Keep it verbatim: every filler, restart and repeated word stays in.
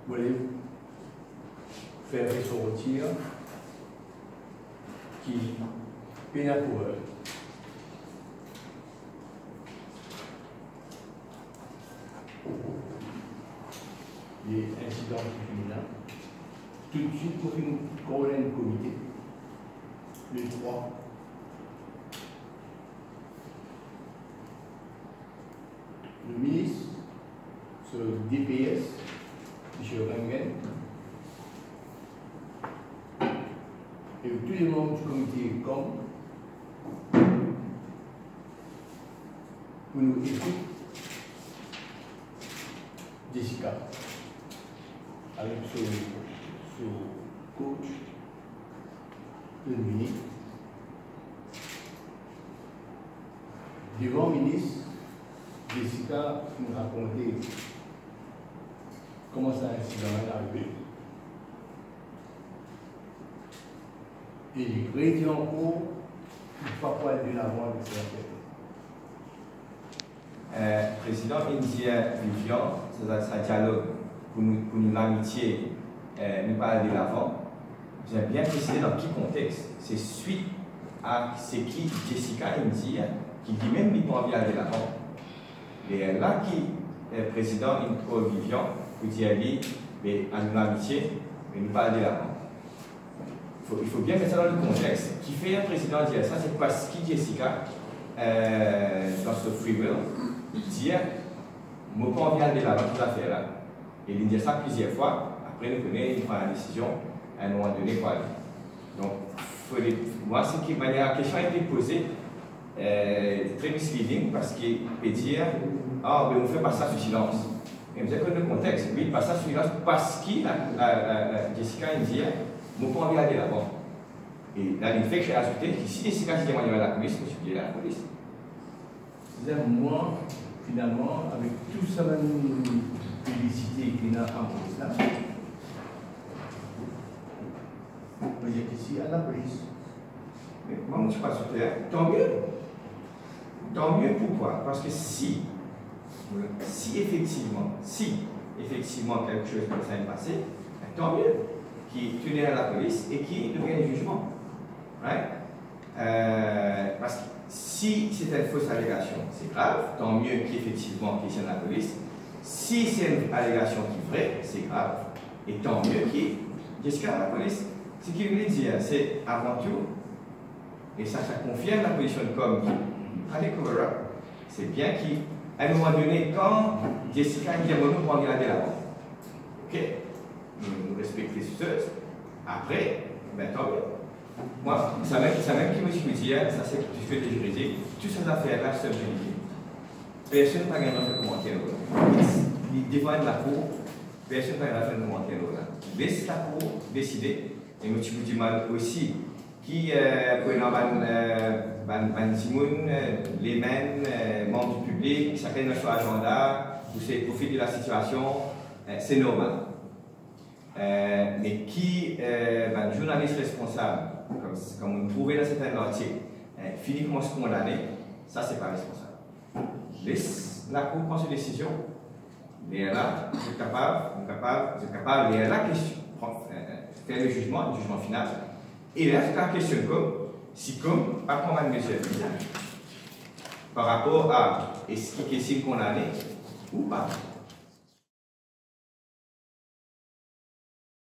Mo le fer resortir ki pena koureur de insidan ki finn la, toutswit mo finn kord enn komite, le trwa. Le minis so D P S, misie Rengen, e tou le manm di komite kom pou nou ekout Jessica avek so, so coach, Dominique. Devan minis, Jessica finn rakonte kouma sa insidan la arive. E li redi ankor, li pa pou al delavan avek sa zafer. Eh, Prezidan inn dir Vivian, sa, sa, sa dialog pou nou, pou nou lamitie, eh, nou pa al delavan. Bizin bien presize dan ki kontex. Se swit a seki Jessica inn dir ki limem li pa anvi al delavan. Lerla ki, eh, Prezidan inn kor Vivian pou dir li, be, al nou lamitie, me nou pa al delavan. Fo, il faut bien met sa dan le kontex. Kifer Prezidan dir sa, se parski Jessica, eh, dan so free will, dir, mo pa anvi al delavan avek zafer la. E li dir sa plizier fwa, apre nou kone li pran la desizion, a enn moman done, pou ale. Donk, fode, mwa, seki manier la kestion a ete poze, eh, tre misleading, parski pe dir, ah, be, nou fer pas sa sou silans. E nou dir, kot le kontex, wi, pas sa sou silans, parski la, la, la, la, Jessica inn dir, mo pa anvi al delavan. E la, li fek azoute ki si Jessica ti temwagn lapolis, mo ti pou dir lapolis. Bizin mwa, finalman, avek tou sa bann piblisite ki ena akoz la, mo dir ki si al lapolis. Me mwa, mo ti pa souter, tanmie. Tanmie, poukwa? Parski si, si efektivman, si efektivman kiksoz koumsa inn pase, tanmie ki tou inn al lapolis e ki nou gagn zizman. Right? Eh, parski si se enn fos alegasion, se grav, tanmie ki efektivman ki li al lapolis. Si se enn alegasion ki vre, se grav, e tanmie ki Jessica al lapolis. Seki li vle dir, se avan tou, e sa, sa konfirm lapozision kom ki pa de cover up, se bien ki, a enn moman done, kan Jessica inn dir, mo, nou pa anvi al delavan. Ok, nou, nou respekte sa. Apre, be, tanmie. Mwa, sa mem, sa mem ki mo ti pou dir, sa se ki difikilte ziridik, tou sa zafer la sub judice. Personn pa gagn drwa fer komanter lor la. Li, li devan enn lakour, personn pa gagn drwa fer komanter lor la. Les lakour deside, e mo ti pou dir mwa osi ki, eh, pou ena bann, eh, bann, bann dimoun, eh, layman, eh, manm di piblik, sakenn ena so azanda, pou se profit de la sitiasion, eh, se normal. Eh, me ki, eh, bann zournalis responsab, kom, kom nou trouve dan sertin lartik, eh, fini koumans kondane, sa se pa responsab. Les lakour pran so desizion, lerla, zot kapav, nou kapav, zot kapav, lerla kestion, pran, eh, eh, fer le zizman, le zizman final, e la, zot kapav kestionn kom, si kom pa pran bann mezir vizab par rapor a eski kes inn kondane ou pa.